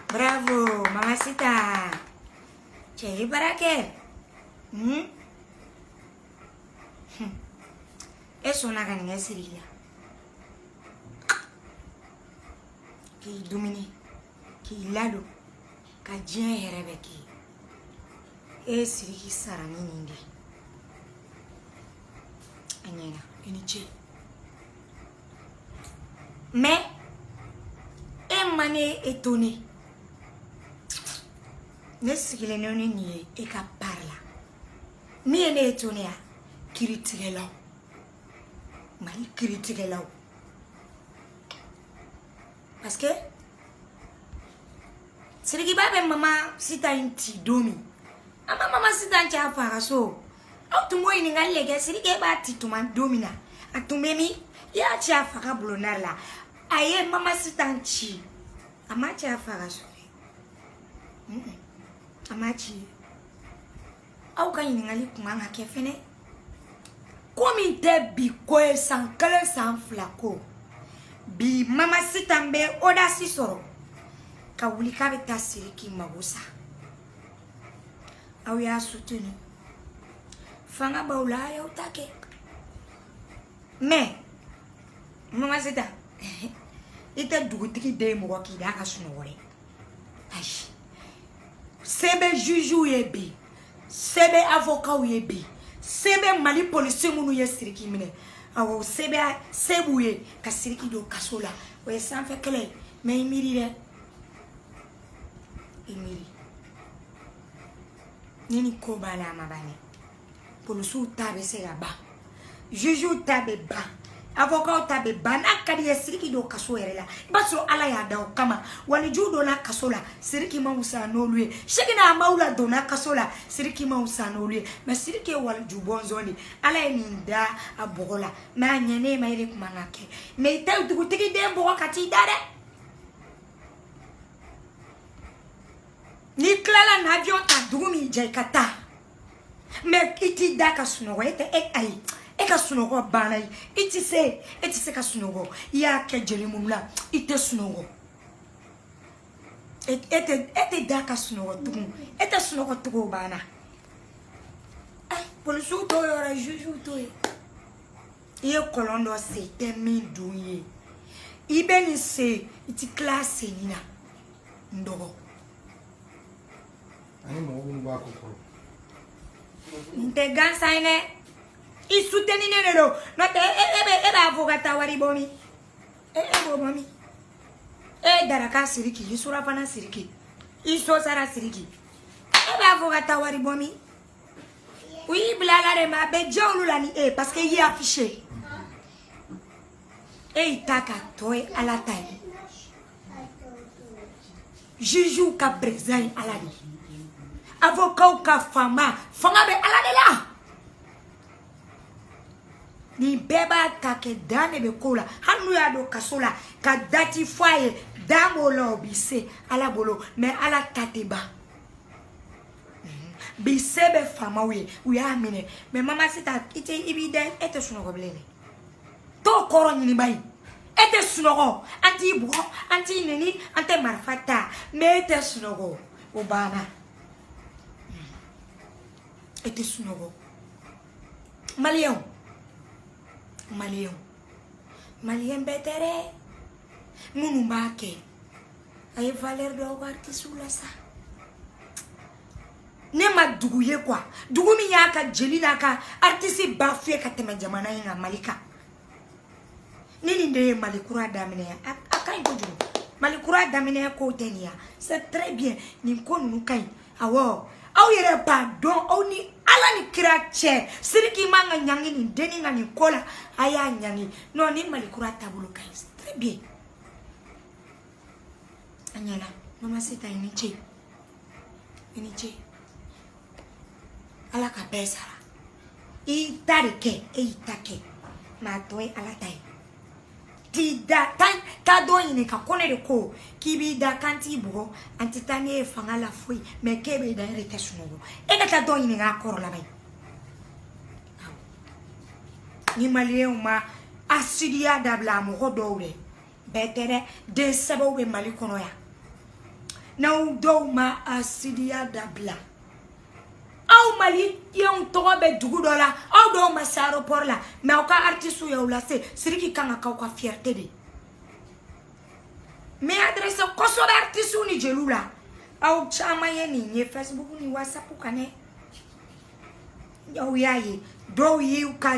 Bravo, Mamacita. Cɛ ye baara kɛ. Hmm? E sɔnna ka nin kɛ Sidiki la. K'i dumuni, k'i ladon, ka diɲɛ hɛrɛ bɛɛ k'i ye. E ye Sidiki sara ni nin de ye. A ɲɛna, i ni ce. Mais e ma ne étonné. Ne sigilen ni nin ye e ka part la. Min ye ne étonné ya, kiritigɛlaw. Mali kiritigɛlaw. Parce que Sidikiba bɛ Mama Sita in ci don min, an ma Mama Sita ci a fa ka so. Aw tun b'o ɲininkali de kɛ Sidiki e b'a ci tuma don min na, a tun bɛ min? I y'a ci a fa ka bulonda la. A ye Mama Sita ci, a ma ci a fa ka so dɛ. A ma ci. Aw ka ɲininkali kun kan ka kɛ fɛnɛ. Ko min tɛ bi ko ye, san 1 san 2 ko. Bi Mama Sita bɛ audace sɔrɔ ka wuli k'a bɛ taa Sidiki mago sa. Aw y'a soutenu. Fanga b'aw la, a y'aw ta kɛ. Mais Mama Sita, i tɛ dugutigi den mɔgɔ k'i da ka sunɔgɔ dɛ. Ayi. Se bɛ jugew ye bi, se bɛ avocats ye bi, se bɛ Mali policier minnu ye Sidiki minɛ. Awɔ, se bɛ se b'u ye ka Sidiki don kaso la. O ye sanfɛ kɛlɛ ye. Mais i miiri dɛ. I miiri. Ni nin ko b'a la, a ma ban dɛ. Polisiw ta bɛ se ka ban, jugew ta bɛ ban, avocats ta bɛ ban. N'a ka di ye Sidiki don kaso yɛrɛ la, i b'a sɔrɔ Ala y'a da o kama. Walijuw donna kaso la, Sidiki ma wusa n'olu ye. Sekina Mawula donna kaso la, Sidiki ma wusa n'olu ye. Mais Sidiki ye waliju bɔnzɔn de. Ala ye nin da a bɔgɔ la. Mais a ɲɛnen ma, e de kun man ka kɛ. Mais i tɛ dugutigi den bɔgɔ ka t'i da dɛ. N'i tilala na avion ta dugu min jɛ i ka taa. Mais i t'i da ka sunɔgɔ, e tɛ e ayi. E ka sunɔgɔ banna ye. I tɛ se, e tɛ se ka sunɔgɔ. I y'a kɛ jeli mun la, i tɛ sunɔgɔ. E tɛ da ka sunɔgɔ tugun. E tɛ sunɔgɔ tugun, o banna. Polisiw t'o yɔrɔ ye, jugew t'o ye. I ye kɔlɔn dɔ sen, i tɛ min dun ye. I bɛ nin sen, i ti tila a senni na. N dɔgɔ. Ani mɔgɔ minnu b'a kɔ kɔrɔ. Nin tɛ gansan ye dɛ. I soutenir ne de don. N'o tɛ e bɛ avocat ta wari bɔ min? E b'o bɔ min? E ye daraka Sidiki, i surafana Sidiki, i sosara Sidiki. E bɛ avocat ta wari bɔ min? U y'i bila la de, mais a bɛ diya olu la ni e ye parce que i y'i affiché. E y'i ta ka tɔ ye Ala ta ye. Jugew ka président ye Ala de ye. Avocats ka faama fanga bɛ Ala de la. Nin bɛɛ b'a ta kɛ dan de bɛ ko la. Hali n'u y'a don kaso la ka date fɔ a ye, dan b'o la, o b'i se Ala bolo. Mais Ala ta tɛ ban. Bi se bɛ faamaw ye, u y'a minɛ. Mais Mama Sita, i tɛ i b'i da, e tɛ sunɔgɔ bilen dɛ. T'o kɔrɔ ɲiniba ye. E tɛ sunɔgɔ, an t'i bugɔ, an t'i neni, an tɛ marifa ta. Mais e tɛ sunɔgɔ, o banna. E tɛ sunɔgɔ. Maliyɛnw, maliyɛnw, maliyɛn bɛɛ tɛ dɛ. Minnu b'a kɛ, a ye valeur dɔw ka artiste la sa. Ne ma dugu ye quoi. Dugu min y'a ka jeli n'a ka artiste bafoué ka tɛmɛ jamana in kan, Mali kan. Ni nin de ye Mali kura daminɛ, a ka ɲi kojugu. Mali kura daminɛ ko tɛ nin ya. C'est très bien. Nin ko ninnu ka ɲi. Awɔ, aw yɛrɛ b'a dɔn aw ni Ala ni kira cɛ. Sidiki man ka ɲangi nin dennin ka nin ko la, a y'a ɲangi. Non, ni Mali kura taabolo ka ɲi. C'est très bien. A ɲɛna. Mama Sita, i ni ce. I ni ce. Ala ka bɛɛ sara. I y'i ta de kɛ, e y'i ta kɛ. Mais a tɔ ye Ala ta ye. T'i da, taa dɔ ɲininka ko ne de ko k'i b'i da k'an t'i bugɔ, an tɛ taa n'e ye fanga la foyi, mais k'e b'i da, e de tɛ sunɔgɔ. E ka taa dɔ ɲininka a kɔrɔ laban ye. Ni maliyɛnw ma asidiya dabila a mɔgɔ dɔw dɛ. Bɛɛ tɛ dɛ, den sɛbɛw bɛ Mali kɔnɔ yan. N'aw dɔw ma asidiya dabila, aw maliyɛnw tɔgɔ bɛ dugu dɔ la, aw dɔw ma se aéroport la, mais aw ka artiste y'aw lase. Sidiki kan ka k'aw ka fierté de. N bɛ adressé kosɛbɛ artiste ni jeliw la. Aw caman ye nin ye Facebook ni WhatsApp kan dɛ, aw y'a ye, dɔw y'u ka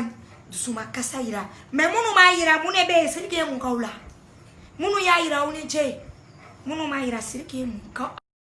dusumakasa yira, mais minnu m'a yira, mun de bɛ yen? Sidiki ye mun k'aw la? Minnu y'a yira, aw ni ce. Minnu m'a yira, Sidiki ye mun k'aw